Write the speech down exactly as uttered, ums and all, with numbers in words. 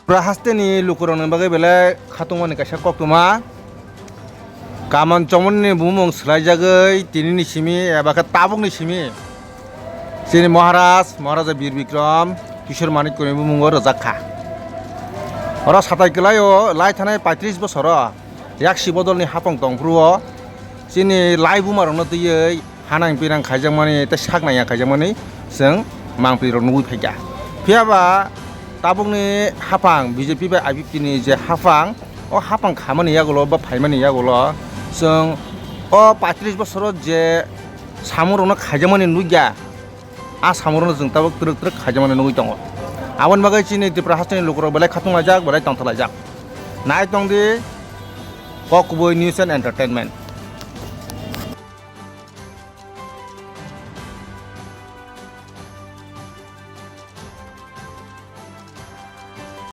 Tripura hasteni lukurokni bagwi belai khatungmani kaisa koktwma. Kaman chomoni bumung swlaijagwi tinini simi eba khe tabukni simi chini Maharaj, Maharaja Bir Bikram Kishore Manikyani bumungo rwjak kha. Oro satai kwlaio lai thanai paitris bosoro yaksi bodolni hapang tongphuru-o chini lai bumarokno twiwi hanang pinang khaijakmani tei sak naiya khaijakmani chwng mangpilirok nugwi phaikha. Phiya ba tabukni haphang B J P bai I P F T ni je haphang, o haphang khamani yagulo ba phaimani yagulo chwng o paitris bosoro je samungrokno khaijakmani nukya, a samungrokno chwng tabuk twrwk twrwk khaijakmani nugwi tongo. Aboni bagwi chini Tripura hasteni lukurok belai khatunglaijak, belai tongthokjak. Nai tongdi Kok Kubui News and Entertainment.